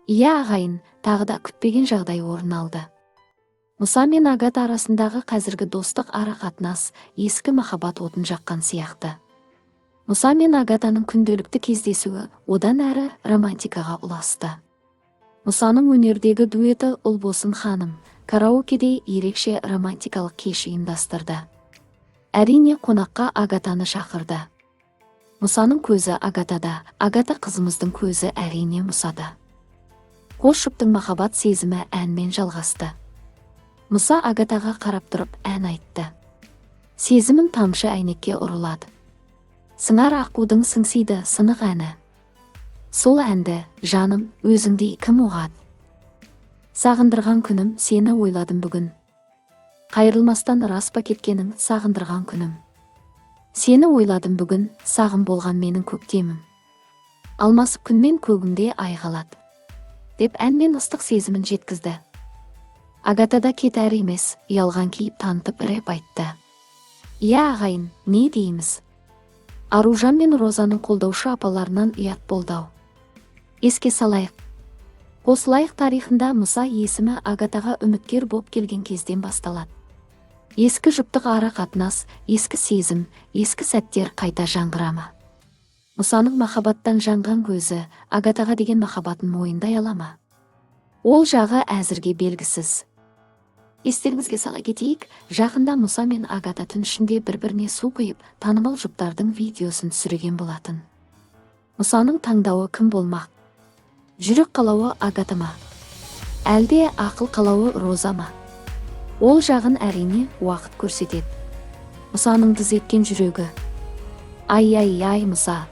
Иә, ағайын, тағы да күтпеген жағдай орын алды. Мұса мен Агата арасындағы қазіргі достық ара қатынас ескі махаббат отын жаққан сияқты. Мұса мен Агатаның күнделікті кездесуі одан әрі романтикаға ұласты. Мұсаның өнердегі дуэті Ұлбосын ханым караокеде ерекше романтикалық кеш ұйымдастырды. Әрине, қонаққа Агатаны шақырды. Мұсаның көзі Агатада, Агата қызымыздың көзі, әрине, Мұсада. Қос жұптың махаббат сезімі әнмен жалғасты. Мұса Агатаға қарап тұрып ән айтты. Сезімім тамшы әйнекке ұрылады. Сыңар аққудың сыңсиды сынық әні. Сол әнді, жаным, өзіңдей кім ұғады? Сағындырған күнім, сені ойладым бүгін. Қайырылмастан рас па кеткенің, сағындырған күнім. Сені ойладым бүгін, сағым болған менің көктемім. Алмасып күнмен көгімде ай қалады. Деп әнмен ыстық сезімін жеткізді. Агата да кетәрі емес, ұялған кейіп танытып, рэп айтты. Иә, ағайын, не дейміз? Аружан мен Розаның қолдаушы апаларынан ұят болды-ау. Еске салайық. Қосылайық тарихында Мұса есімі Агатаға үміткер боп келген кезден басталады. Ескі жұптық ара қатынас, ескі сезім, ескі сәттер қайта жаңғыра ма? Мұсаның махаббаттан жанған көзі Агатаға деген махаббатын мойындай ала ма? Ол жағы әзірге белгісіз. Естеріңізге сала кетейік, жақында Мұса мен Агата түн ішінде бір-біріне су құйып, танымал жұптардың видеосын түсірген болатын. Мұсаның таңдауы кім болмақ? Жүрек қалауы Агата ма? Әлде ақыл қалауы Роза ма? Ол жағын, әрине, уақыт көрсетеді. Мұсаның дыз еткен жүрегі. Ай, ай, ай, Мұса.